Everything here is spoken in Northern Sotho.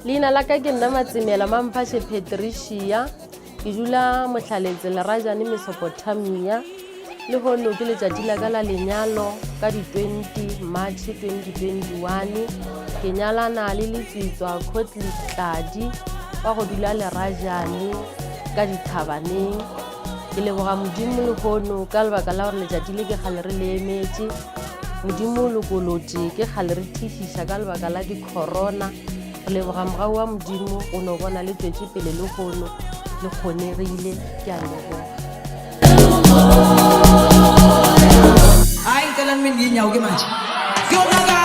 Leina la ka ke nna Matsemela Mamphaše Patricia. Ke dula Mohlaletse Lerajane Mesopotamia. Lehono ke letšatši la ka la lenyalo ka di-20 March 2021. Ke nyalana le Letswitswa Cotley Tladi wa go dula Lerajane ka dithabaneng. Ke leboga Modimo lehono ka lebaka la gore letšatši le ke kgale re le emetše. Modimo o lokolotše ke kgale re thišiša ka lebaka la di-corona. Re leboga mogau wa Modimo go no bona le tšwetše pele lehono le kgonegile. Ke a leboga. Hayi ngicela nime ngenyawo ke manje. Kuyonakala.